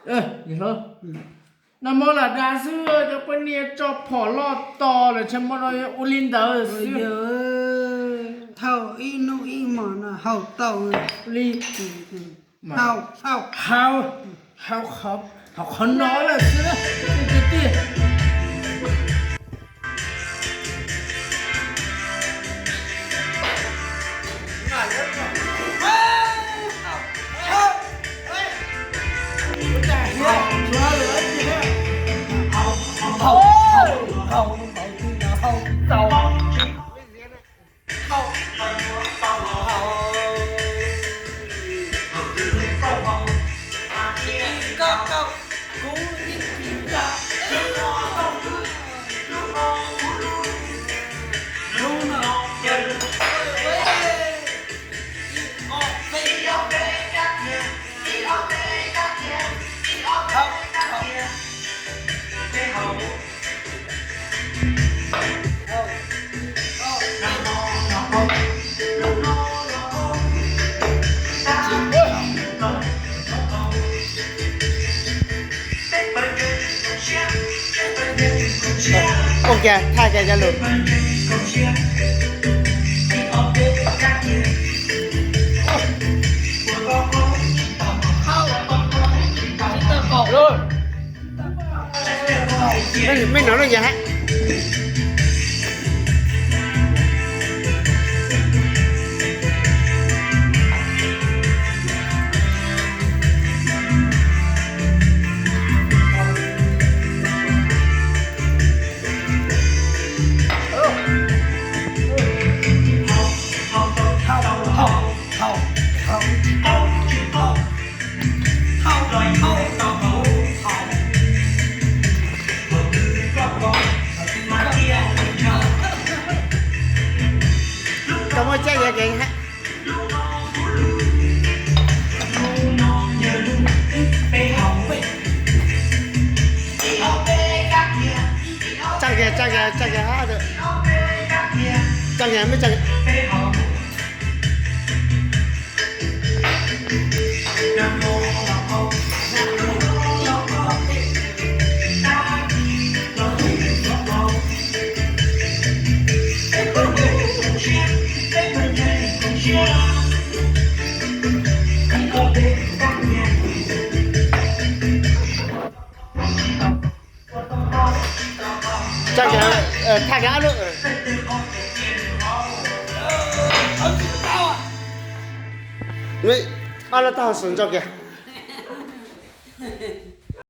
Nag hmo lam dag xwb, cov poj niam tso phom loj tos lawm, ntshe hmo no ua li ntawd xwb. Thauj ib hnub ib hmos no haus tau li. Haus, haus, haus, haus qhov no lawm xwb tiag tiag. Ua kiag, thaj kiag cov lus. Mej nov lub yas hab. Koj muab tsab yav kev hab. Tsa kiag, tsa kiag, tsa kiag hab. Tsa kiag, mej tsa kiag. Tsa kiag, thaj kiag ob lub. Ob lub taub hau xus ntso kiag.